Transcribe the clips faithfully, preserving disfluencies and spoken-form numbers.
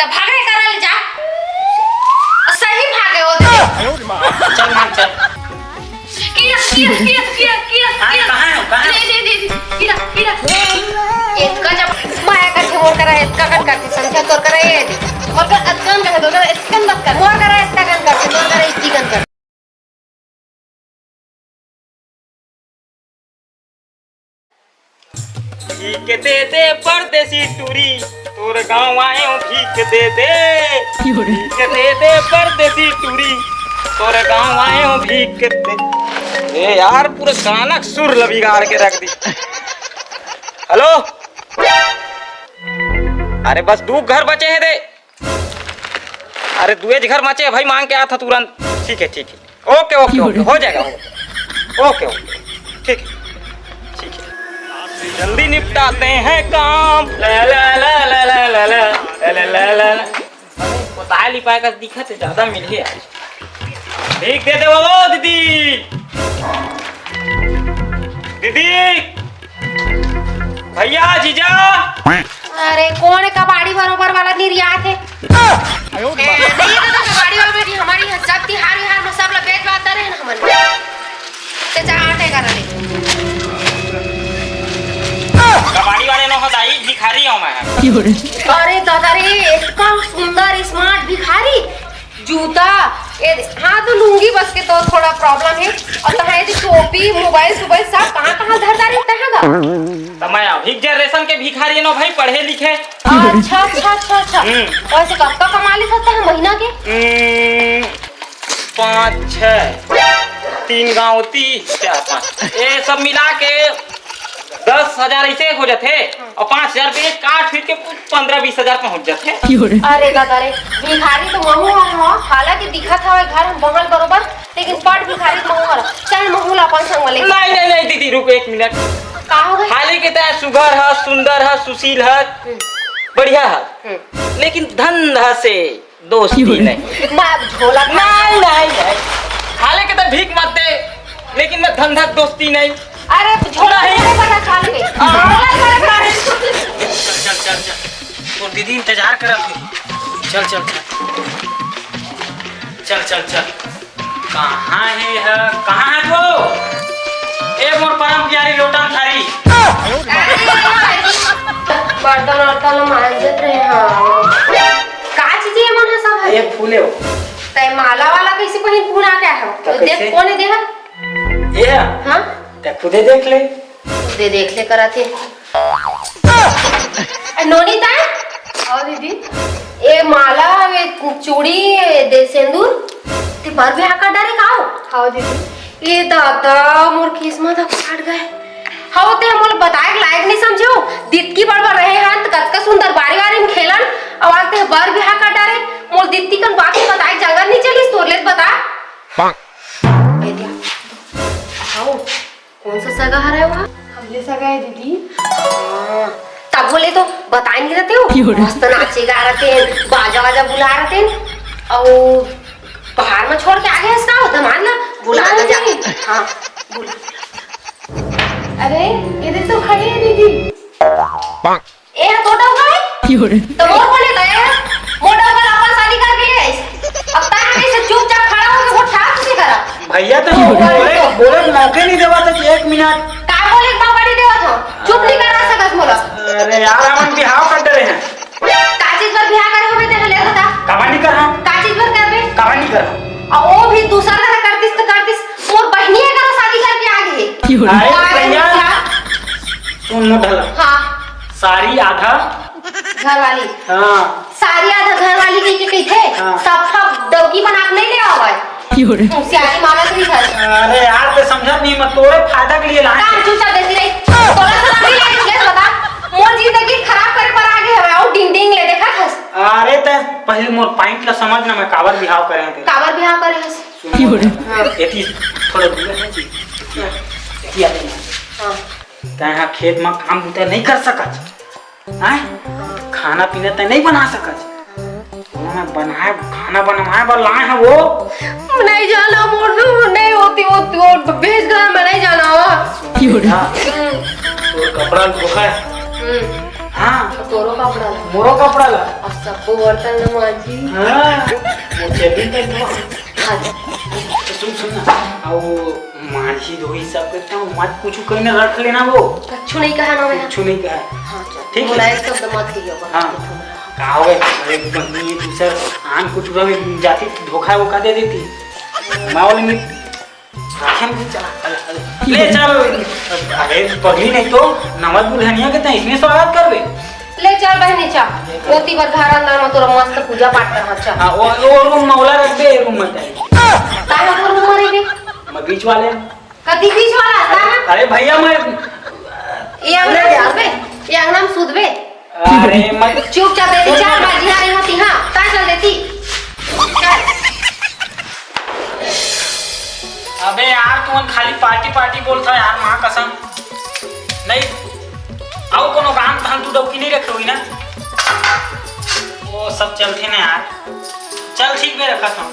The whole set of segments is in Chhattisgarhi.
त भागे करा ले जा। सही भागे हो दे। चल मार, चल। किरा, किरा, किरा, किरा, किरा, हाँ, किरा। कहाँ है, कहाँ है? दे, दे, दे, दे। किरा, किरा। एतका जब माया करथे मोर करा, एतका कन करथे, संख्या तोर करा ये दे। मोर करा अतकन कहे, तोर करा एतकन मत कर। मोर करा एतका कन करथे, तोर करा इतकी कन कर। भीख दे दे परदेसी टूरी, तोर गाँव आए हो भीख दे दे। भीख दे दे परदेसी टूरी, तोर गाँव आए हो भीख दे। ए यार, पूरा गाना के सुर ल बिगाड़ के रख दी। हेलो, अरे बस दू घर बचे हैं दे। अरे दुएज घर बचे हैं भाई, मांग के आत हँव तुरंत। ठीक है, ठीक है। ओके, ओके, ओके, हो जाएगा, हो जाएगा। ओके, ओके, ठीक है, ठीक है। जल्दी निपटाते हैं काम। ला, ला, ला, ला। बताए ली पाए का दिखत है, ज्यादा मिलही आज। भीख दे दे वो दीदी। दीदी, भैया, जीजा। अरे कोन हे कबाड़ी बरोबर वाला निर्यात हे? ए, नहीं तो, तो कबाड़ी वाला भी हमारी यहाँ सब तिहार विहार में सब ला बेच बात रहे ना हमन। ते जा आटे करा ले। कबाड़ी वाले नो हो दाई, भिखारी हूँ मैं। अरे दादा रे, इतना सुंदर स्मार्ट भिखारी। जूता, ये दे, हाँ, तो लुंगी बस के तो थोड़ा प्रॉब्लम हे। अउ तहाँ ये दे टोपी, मोबाइल सोबाइल सब कहाँ कहाँ धर डारे तहाँ गा। त मैं अभी जनरेशन के भिखारी नो भाई, पढ़े लिखे। अच्छा, अच्छा, अच्छा, अच्छा। हम्म। वैसे कतका कमा लेथस तहाँ महीना के? हम्म, पाँच, छः, तीन गाँव, तीन, चार, पाँच, ये सब मिला के दस हजार ऐसे हो जाथे, अउ पाँच हजार बेच काट पीट के कुछ पन्द्रह बीस हजार पहुँच जाथे। अरे दादा रे, भिखारी तो महूँ हूँ, हालांकि दिखत हवय घर हम बंगल बरोबर, लेकिन बड़ भिखारी तो महूँ हूँ। चल महूँ ला अपन संग में ले। नहीं, नहीं, नहीं दीदी, रुक एक मिनट। का हो गए? हालांकि तैं सुघर ह, सुंदर ह, सुशील ह, हम्म। बढ़िया ह, हम्म। लेकिन धंधा से दोस्ती नहीं। मार झोला। नहीं, नहीं, नहीं। हालांकि तैं भीख मत दे, लेकिन मैं धंधा दोस्ती नहीं। अरे, झोला नहीं। झोला भरा साल में। हाँ। झोला भरा साल में। चल, चल, चल, चल। तोर दीदी इंतजार करत हे। चल, चल, चल। चल, चल, चल। कहाँ हे ह? कहाँ हे वो? ए, मोर परम प्यारी लोटन थारी। बर्तन वर्तन मांजत रहे, हाँ। का चीज ये मन ह सब है? ये फूले हो। तै माला वाला कैसे पहिन पुना के आए हो? तो देख, कैसे? कौन है देहा? ये है? हाँ? तै खुदे देख ले। खुदे देख ले करत हे। ए, नोनी ता? हाँ दीदी। ए माला, ए चूड़ी, ए दे सेंदूर, ते बर बिहा कर डारे का हो? हाँ दीदी। ए दादा, मोर किस्मत ह फाट गए। हव, ते मोला बताए के लायक नहीं समझे हो। दितकी बड़ बड़ रहे हन, त कतका सुंदर बारी बारी में खेलन, अउ आज ते बर बिहा कर डारे। मोर दितकी कन बात बताए जंगल नहीं चलिस, तोर ले बता। ए दिया। हव, कौन सा सगा हरे वहाँ? हमले सगा है दीदी। हाँ, तब बोले तो बताए नहीं रहते हो। क्यों रे? मस्त नाचे गा रहते हैं, बाजा वाजा बुला रहते हैं, अउ बाहर में छोड़ के आ गए इसका दमाद ना, बुला नहीं, जा। नहीं। हाँ, बुला। अरे, ये देख तो खड़ी है दीदी। ए, ह तो डौका है? क्यों रे? तो मोर बोले गए है? मोर डौका ला अपन शादी कर भी ले। अब तक ऐसे चुपचाप खड़ा होके वो ठाक से करा। भैया तो क्यों रे? बोले, बोले मौके नहीं देवा तो एक मिनट। का बोले मौका नहीं देवा तो? चुप नहीं करा सकत मोला। अरे यार, अपन बिहाव कर डरे हैं। का चीज बर बिहा करे होबे तेरे ले बता? कमानी कर रहा। का चीज बर करबे? कमानी कर रहा। अब वो भी दूसरा घर करतिस तो करतिस, मोर बहिनी है करा शादी करके आ गई। क्यों रे? अरे भैया। सुन मोटला। हाँ। सारी आधा घर वाली। हाँ। सारी आधा घर वाली कह के कहिथे, हाँ। सफा डौकी बना के नहीं ले आवत। क्यों रे? होशियारी मारत रही हस। अरे यार, ते समझत नहीं, मैं तोरे फायदा के लिए लाए। कान चूचा देती रही। तोरा से लड़ी ले, ले बता। मोर जिंदगी खराब करे पर आगे हवे, अउ डिंग डिंग ले देखत हस। अरे ते पहले मोर पॉइंट ला समझ ना, मैं काबर बिहाव करे हूँ तेरा। काबर बिहाव करे हस? सुन, क्यों रे? हाँ। एती थोड़ा दूर है जी। एती आते हैं। हाँ। तैं हा खेत मा काम बूता नइ कर सकत, हैं? खाना पीना तैं नइ बना सकत। ओला मैं बनाए, खाना बनवाए बर लाए हँव वो। मैं नइ जानँव, मोर नइ होती, वो, वो भेज घर, मैं नइ जानँव। सुन बेटा, तोर कपड़ा धोखा है। हम्म। हाँ। तोरो कपड़ा ला। मोरो कपड़ा ला। अब सबको बर्तन ला मांजी। हाँ। वो चली तो। हाँ। तो सुन, सुन ना। अब वो मांजी धोई सब करता हूँ, मत कुछ कहीं ना रख लेना वो। कुछ नहीं कहा ना मैं। कुछ नहीं कहा। हाँ, चल। ठीक है। बोला एक शब्द मत कहियो, बस हाँ। थोड़ा। का होवे? अरे बहिनी, दूसर आन कुटुरा में जाती, धोखा वोखा दे देती। मैं बोलेंगे, "रखे नहीं, चला, चला, चला। ले चल।" अरे पगली, नहीं तो नवा दुल्हनिया के तैं इसमें स्वागत करबे। ले चल बहिनी, चल। ओती बर घर अंदर में तोरा मस्त पूजा पाठ करवा, चल। हाँ, वो, वो रूम में ओला रख दे, ये रूम में तैं। काहे वो रूम में रहिबे? मैं बीच वाले। कती बीच वाला आता है? अरे भैया, मैं ये अंगना में सूतबे, ये अंगना में सूतबे। अरे मत। चुपचाप देती, चल, मैं जिहाँ रही होती, हाँ, ता चल देती। चल। अबे यार, तुमन खाली पार्टी पार्टी बोलत हो यार, माँ कसम। नहीं, अउ कोनो काम धाम तू डौकी नहीं रखे होही ना? वो सब चलथे ना यार। चल ठीक बे, रखत हूँ।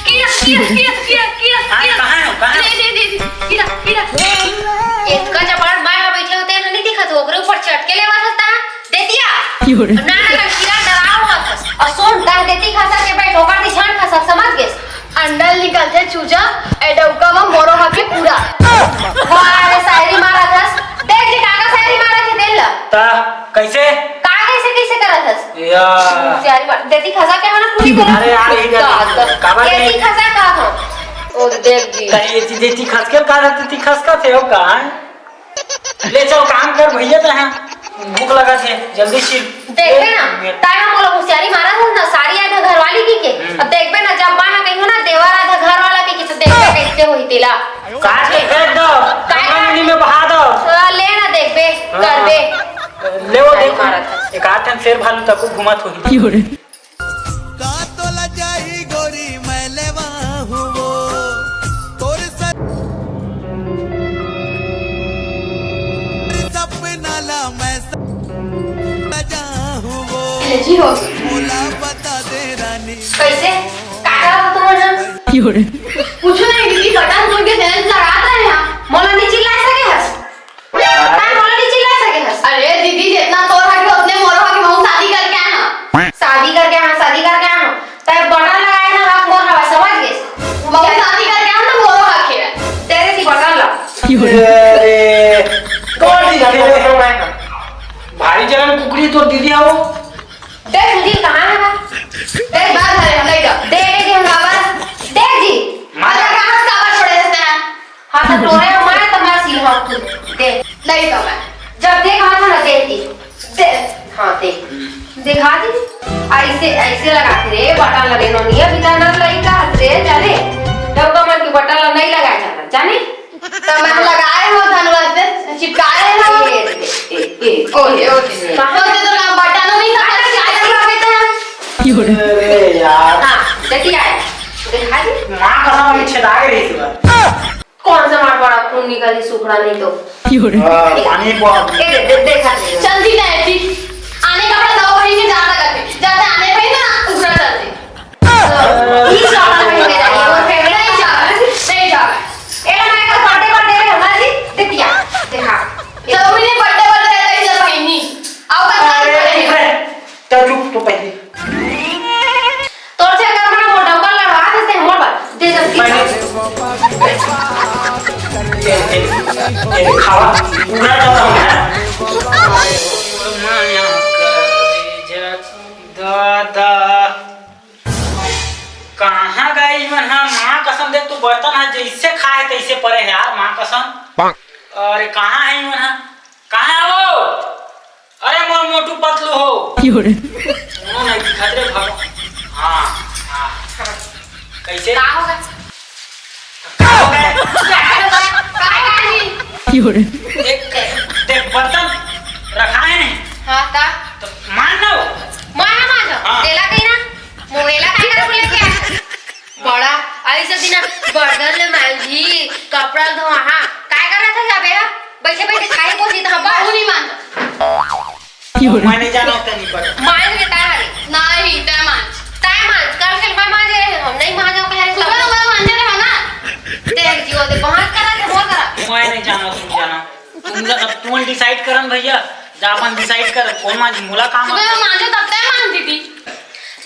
किया, किया, किया, किया, किया, हाँ, किया। कहाँ है, कहाँ है? दे, दे, दे, दे, किया, किया। इतका जबान मैं यहाँ बैठे होते हैं, नहीं दिखत हो, ओकरे ऊपर चढ़ के लेवा सकता है, दे दिया। क्यों रे? ना, ना, ना, किया, डराओ मत। और सुन, कह देती खसा के बैठ, ओकर दिशान खसा, समझ गए? अंडल निकलथे चूजा, ए डौका म मोरो हके पूरा। वाह रे, शायरी मारा थस। देख जी, काका शायरी मारा थे, देख ल। ता, कैसे? का कैसे, कैसे करत हस? या। शायरी मार, देती खसा के हमारा पूरी तरह। अरे यार, यही कर। का, का, काबर ये नहीं? देती खसा का हो? ओ देख जी। त ये चीज, ये चीज खस के का रहती थी, खस का थे, हो का, हैं? ले चल, काम कर भैया, तैं हा। भूख लगा थे, जल्दी चीर। देखबे ना, तैं हा मोला होशियारी मारा था ना, सारी आधा घर वाली की के। हम्म। अब देखबे ना, जब मैं हा कहियो ना, देवर आधा घर वाला की के, तो देखबे कैसे होही तेला। काट के फेंक दो, काय गंगा काट? नदी में बहा दो। हाँ, ले ना देखबे, हाँ। करबे। ले वो सारी देखो, मारा था। एक आध ठन शेर भालू तक घूमत होही। क्यों रे? का तोला चाही गोरी, मैं लेवा हूँ वो। तोर स-, सपना ला मैं स-, सजा हूँ वो। जी हो। मोला बता दे रानी। कैसे? का करत हो तुम यहाँ? क्यों रे? कुछ नहीं दीदी, बटन खोल के dance लगाता है यहाँ। मोला नहीं चिल्ला सके हस? काय मोला नहीं चिल्ला सके हस? अरे दीदी, जितना तोर हक है, उतने मोरो हक है। मैं शादी करके आया हूँ। शादी करके आया, शादी करके आया हूँ। तय बटन लगाए ना, हक मोर हवा, समझ गए? मैं शादी करके आया हूँ, तो मोरो हक है। तेरे दी बटन ला। अरे, कौन दी खेले? भारी जलन कुकरी तोर दीदी आओ। देख सुधीर, कहाँ है बा? देख बात है, हम नहीं दो। दे, दे, दे, हम बाबा। देख जी। माता कहाँ से काबर छोड़े रहते हैं? हाँ, तो टोरे हमारे तो मैं सील हूँ तू। दे। नहीं तो मैं। जब देख हाथ में दे दी। दे। हाँ, दे। दिखा दी। ऐसे, ऐसे लगा के रे, बटन लगे नो नहीं, अभी तो ना लई का हाथ रे, जाने। डब्बा मन के बटन ला नहीं लगाया जाता, जाने? त मैं लगाए हो धनवा से चिपकाए हो। ए, ए, ए, ए, ओके, ओके। कहाँ से तो ना बटन नहीं था, चिपकाए हो अभी तो। क्यों रे? अरे यार। हाँ, देखिए आया। दिखा दी। माँ कसम, अभी छेदा के रही थी बात। कौन सा मार पड़ा, खून निकाली, सुखड़ा नहीं तो। क्यों रे? हाँ, पानी पा। ए, दे, दे, देखा नहीं। चलती नहीं थी। आने का अपना दवा वहीं में जाता करती। जाते आने पे ही ना उगरा चलती। ई सामान में जाइए, वो फेंक नहीं जावे, नहीं जावे। ए, हमारे घर birthday, birthday में होना जी, दे दिया, देखा। चलो, उन्हें birthday, birthday रहता है, इधर बहिनी। आओ, का अरे, बात है? चुप रह। चल, चुप, तू पहले। तोर से अगर हमारा मोटा होकर लड़वा देते हैं, मोड़ बात। दे जब पहले। ये, ये, ये खावा, पूरा जाता हूँ मैं। दादा। कहाँ गए मन हा? माँ कसम, देख तू, बर्तन हा जैसे खाए तैसे परे है यार, माँ कसम। अरे कहाँ है मन हा? कहाँ हो? अरे मोर मोटू पतलू हो। क्यों रे? कोनो नहीं दिखत रे भगवान। हाँ, हाँ। कैसे? का हो गए? का हो गए? का हो गए? का हो गए? क्यों रे? देख, देख बर्तन रखा है नहीं? हाँ, का? तो मान लो। मारा मारा। हाँ। तेला कहीं ना। मोबाइल काय करे बोले क्या? बड़ा, ऐसे दिन बर्तन ले मांजी, कपड़ा धोआ, हाँ, काय कर रहा था जाबे हा? बैठे बैठे खाई बोल दी तो हम बाहू नहीं मान। मैं नहीं जाना होता नहीं पर। मान के ताय हरे। नहीं, तय मान। ताय मान, कल कल मैं मान रहे हम, नहीं मान जाओ कह रहे सुबह सुबह मान रहे हो ना। देख जी, वो दे बहुत करा थे, बहुत करा। मैं नहीं जाना, तुम जाना। तुम जा-, अब तुम decide करन भैया, जा अपन decide कर, कोन मांझी, मोला काम सुबह में मांझो, तब तय मांझ दीदी।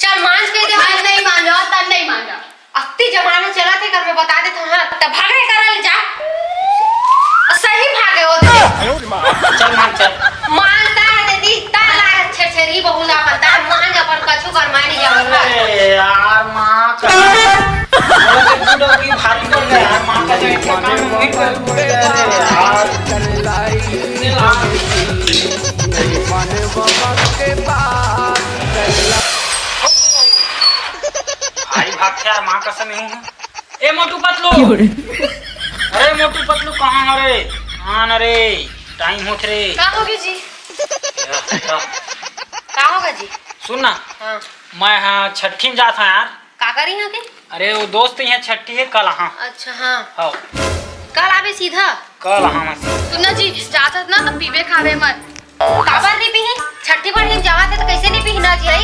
चल मांझ के दे। मैं नहीं मांझो, तन नहीं मांझो। अक्ती जमाना चलत हे, कर मैं बता देत हूँ, हाँ, तब भागे करा ले जा। और सही भागे हो दे। चल मांझ, चल। मांझ ता है दीदी, ता ला छेरछेरी बहू ला अपन, ता मांझ अपन कछु कर, मैं नहीं जाऊँगा। अरे यार, माँ का। अरे, बुढ़ा की भारी पड़ गया यार, माँ का जो इतना काम नहीं कर, यार। भारी भाग यार, माँ कसम हूँ। ए मोटू पतलू। अरे मोटू पतलू, कहाँ हो रे? हाँ न रे, time होत रे। का होगे जी? का होगे जी? सुन ना। हाँ। मैं हाँ छठी में जात हूँ यार। का करी यहाँ के? अरे वो दोस्त यहाँ छठी है, कल हाँ। अच्छा हाँ। हाँ। कल आवे सीधा। कल हाँ मैं। सुन ना जी, जात हस ना तो पीबे खावे मत। काबर नहीं पीही? छठी पढ़ी में जावत है तो कैसे नहीं पीही ना जी आई?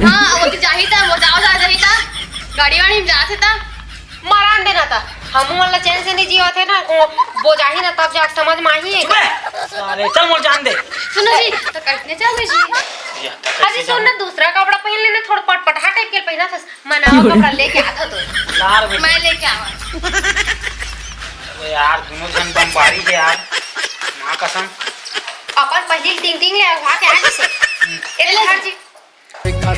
हाँ, वो तो जाही था, वो जाओ जा जाही था। गाड़ी वाड़ी में जात है था। मरान देना था। हम वाला चैन से नहीं जीवत है ना, वो, वो जाही ना तब जाके समझ में आही है। चुप रह। साले, चल मोर जान दे। सुनो जी, तो कैसे चल जी? अजी सुन ना, दूसरा कपड़ा पहन लेना, थोड़ा पटपटहा टाइप के पहना था। मैं नवा कपड़ा लेके आता तो। यार मैं लेके आवा। अरे यार, दोनों जन बमबारी है यार, माँ कसम। अपन पहली टिंग टिंग ले उठा के आ जैसे। ए ले हर जी। एला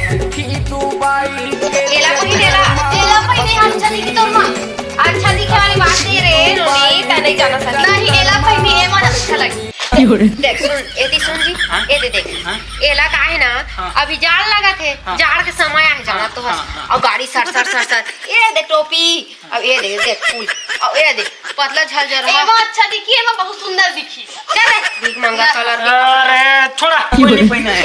कोई देला, एला कोई नहीं, हम चली की तोर माँ। अच्छा दिखे वाली बात नहीं रे, नोनी, तै नहीं जाना सकी। नहीं, एला कोई नहीं, एमा अच्छा लगी। देख, सुन, एती सुन जी, हाँ? ए दे देख। हाँ? एला का है ना, हाँ। अभी जाड़ लगा थे, हाँ। जाड़ के समय आहे जाना तो हस। हाँ, हाँ। और गाड़ी सर, सर, सर, सर। ए दे टोपी, अब ए दे, देख फूल। अब ए दे, पतला झलझर हो। एमा अच्छा दिखी, एमा बहुत सुंदर दिखी। चल रे, भीख मंगा चल और अरे, छोड़ा, कोई नहीं पहना है।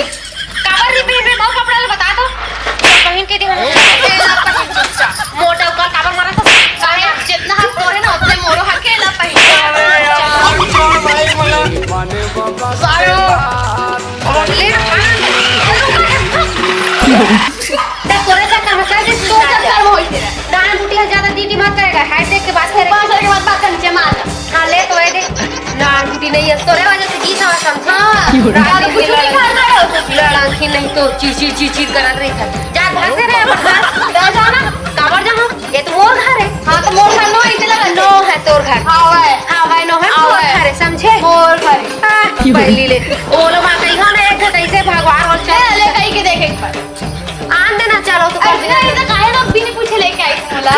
काबर नहीं पहन रहे, बहुत कपड़ा ले बता तो। पहन के दे हम। ए, ना पहन चुपचाप। मोटा उकर काबर मारा था? काहे? जितना हाथ तोरे ना, उतने मोरो हाथ के ना पहन। अरे यार, छोड़ भाई, बोला। सालो। ले, हाँ। तब तोरे चक्कर में कर दे, तोरे चक्कर में होई तेरा। दान कुटी है ज्यादा दीदी मत करेगा, हाइट देख के बात करेगा। ऊपर से के बाद बात करनी चाहिए, मार। हाँ, ले तो ए दे। दान कुटी नहीं है, तोरे वजह से जीत हवा समझे। हाँ, रात दान दिन कुटी लड़ा-, नहीं करना है। लड़ांकी नहीं तो चीर, चीर, चीर, चीर करत रही था। जा, भागते रहे, अब घर। जा, जा ना। काबर जाऊँ? ये तो मोर घर है। हाँ, तो मोर घर नो है, इधर लगा। नो है तोर घर। हाँ, वह है। हाँ, वह नो है, हाँ, मोर वह है। घर है, समझे? मोर घर है। हाँ, पहली ले। ओलो माँ कही हो ना, एक घर कैसे भगवान और चल। ले, ले, कही के देख एक बार। आन देना, चलो तो कर ऐसे दे। ऐसे काहे ना बिना पूछे लेके आई मोला?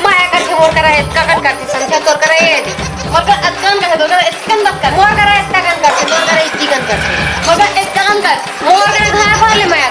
माया करके मोर करा एतका कन करके समझा, तोर करा ए दे। मोर करा अतकन करके, तोर करा एतकन मत कर। मोर करा एतका कन करके, तोर करा इतकी कन करके। मोर करा एतका कन कर। मोर करा घर भर ले माया